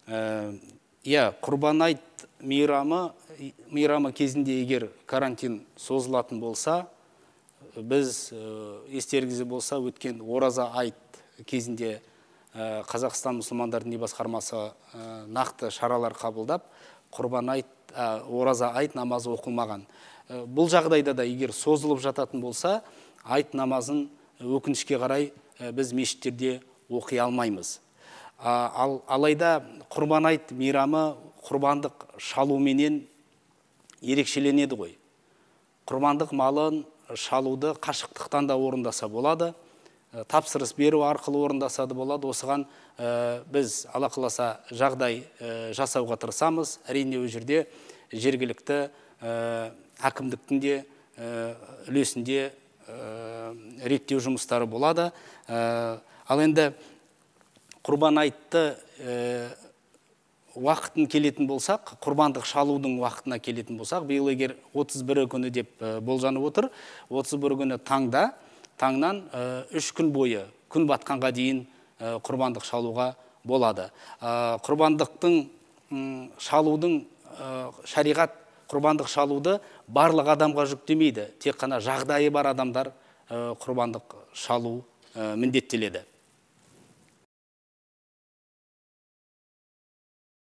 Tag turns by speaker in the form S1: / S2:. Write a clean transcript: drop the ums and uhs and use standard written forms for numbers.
S1: Иә, Құрбан айт мейрамы кезінде егер карантин созылатын болса, біз, естеріңізде болса, өткен ораза айт кезінде Қазақстан мұсылмандар діни басқармасы нақты шаралар қабылдап, Құрбан айт, ораза айт намазы оқылмаған. Бұл жағдайда да егер созылып жататын болса, айт намазын өкінішке қарай біз мешіттерде оқи алмаймыз. Алайда Құрбан айт мейрамы құрбандық шалуменен ерекшеленеді ғой. Құрбандық малын шалуды қашықтықтан да орындаса болады, тапсырыс беру арқылы орындаса да болады. Осыған біз, Алла қаласа, жағдай жасауға тырысамыз. Әрине, ол жерде жергілікті әкімдіктің де үлесінде реттеу жұмыстары болады. Ал енді Құрбан айтты уақытын келетін болсақ, құрбандық шалудың уақытына келетін болсақ, биыл егер 31 күні деп болжанып отыр, 31 күні таңнан 3 күн бойы, күн батқанға дейін құрбандық шалуға болады. Құрбандықтың шалудың шариғат құрбандық шалуды барлық адамға жүктемейді, тек қана жағдайы бар адамдар құрбандық шалу міндеттеледі.